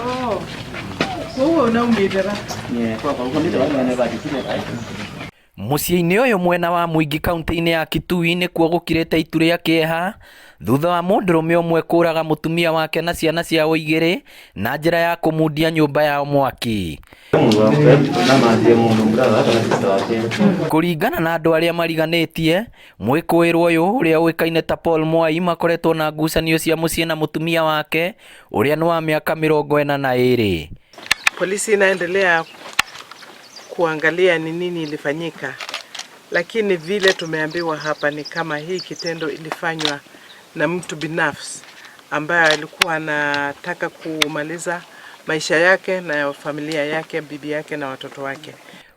Oh. Koguo unaumĩte ra? Mũciĩ-inĩ ũyũ mwena wa Mwingi kaunti-inĩ ya Kitui nĩkuo gũkirĩte itu rĩa kĩeha thutha wa mũndũrũme ũmwe kũraga mũtumia wake na ciana ciao igĩrĩ na njĩra ya kũmundia nyũmba yao mwaki. Kũringana na andũ arĩa mariganĩtie, mwĩkũĩrwo ũyũ ũrĩa ũĩkaine ta Paul Mwai makoretwo na ngucanio cia mũciĩ na mũtumia wake ũrĩa nĩ wa mĩaka 42. Polisi inaendelea kuangalia ni nini ilifanyika, lakini vile tumeambiwa hapa ni kama hii kitendo ilifanywa na mtu binafsi ambaye alikuwa anataka kumaliza maisha yake na ya familia yake, bibi yake na watoto wake.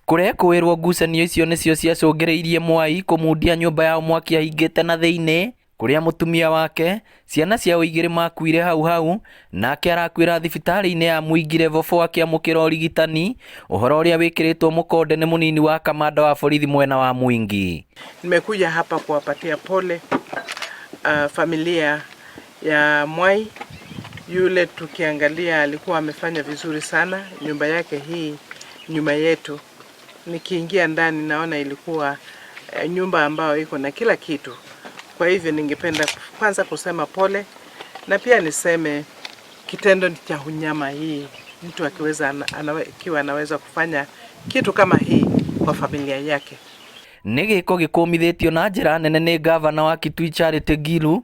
Kũrekũĩrwo ngucanio icio nĩcio ciacũngĩrĩirie Mwai kũmundia nyũmba yao mwaki ahingĩte na thĩinĩ kũrĩa mũtumia wake, ciana ciao igĩrĩ makuire hau hau nake arakuĩra thibitarĩ-inĩ ya Mwingi level 4 akĩamũkĩra ũrigitani, ũhoro ũrĩa wĩkĩrĩtwo mũkonde nĩ mũnini wa kamanda wa borithi mwena wa Mwingi. Nimekuja hapa kuwapatia pole familia ya Mwai. Yule tukiangalia alikuwa amefanya vizuri sana. Nyumba yake hii nyuma yetu, nikiingia ndani naona ilikuwa nyumba ambayo iko na kila kitu. Kwa hivyo ningependa kwanza kusema pole na pia niseme kitendo cha unyama hii, mtu akiweza akiwa anaweza kufanya kitu kama hii kwa familia yake. Nĩ gĩko gĩkũmithĩtio na njĩra nene nĩ ngavana wa Kitui Charity Ngilu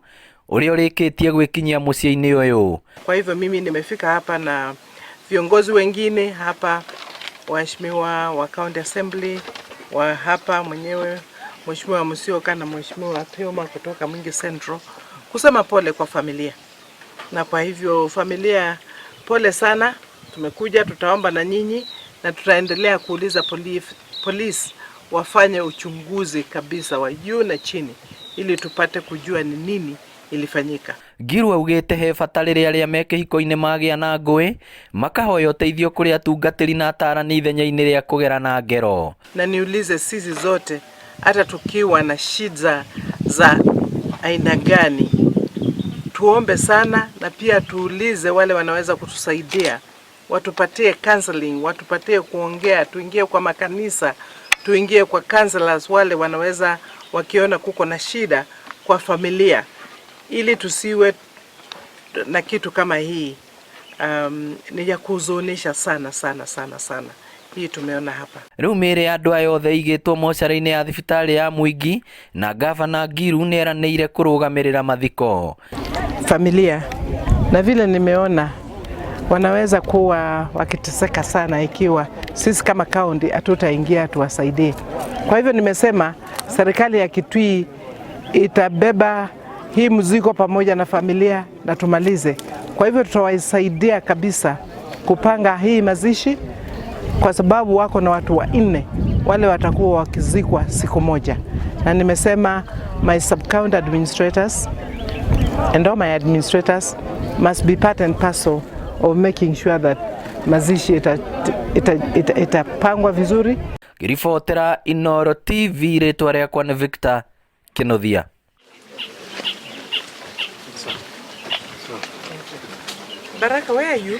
ũrĩa ũrĩkĩtie gwĩkinyia mũciĩ-inĩ ũyũ. Kwa hivyo mimi nimefika hapa na viongozi wengine hapa, waheshimiwa wa County Assembly wa hapa mwenyewe Mheshimiwa Musyoka na Mheshimiwa Thioma kutoka Mwingi Central kusema pole kwa familia. Na kwa hivyo familia, pole sana. Tumekuja, tutaomba na nyinyi na tutaendelea kuuliza polisi wafanye uchunguzi kabisa wa juu na chini ili tupate kujua ni nini ilifanyika. Ngilu augĩte he bata rĩrĩa arĩa me kĩhiko-inĩ magĩa na ngũĩ makahoya ũteithio kũrĩ atungatĩri na atarani ithenya-inĩ rĩa kũgerana ngero. Na niulize sisi zote, hata tukiwa na shida za aina gani, tuombe sana na pia tuulize wale wanaweza kutusaidia, watupatie counseling, watupatie kuongea, tuingie kwa makanisa, tuingie kwa counselors wale wanaweza wakiona kuko na shida kwa familia, ili tusiwe na kitu kama hii. Ni ya kuhuzunisha sana sana sana sana hii tumeona hapa. Rĩu mĩĩrĩ ya andũ aya othe ĩigĩtwo mocarĩ-inĩ ya thibitarĩ ya Mwingi na ngavana Ngilu nĩeranĩire kũrũgamĩrĩra mathiko. Familia na vile nimeona wanaweza kuwa wakiteseka sana ikiwa sisi kama kaunti hatutaingia tuwasaidie. Kwa hivyo nimesema serikali ya Kitui itabeba hii mzigo pamoja na familia na tumalize. Kwa hivyo tutawasaidia kabisa kupanga hii mazishi, kwa sababu wako na watu wanne wale watakuwa wakizikwa siku moja. Na nimesema my sub-county administrators and all my administrators must be part and parcel of making sure that mazishi itapangwa vizuri. Ngĩribotera Inooro TV rĩtwa rĩakwa nĩ Victor Kĩnuthia. Baraka, where are you?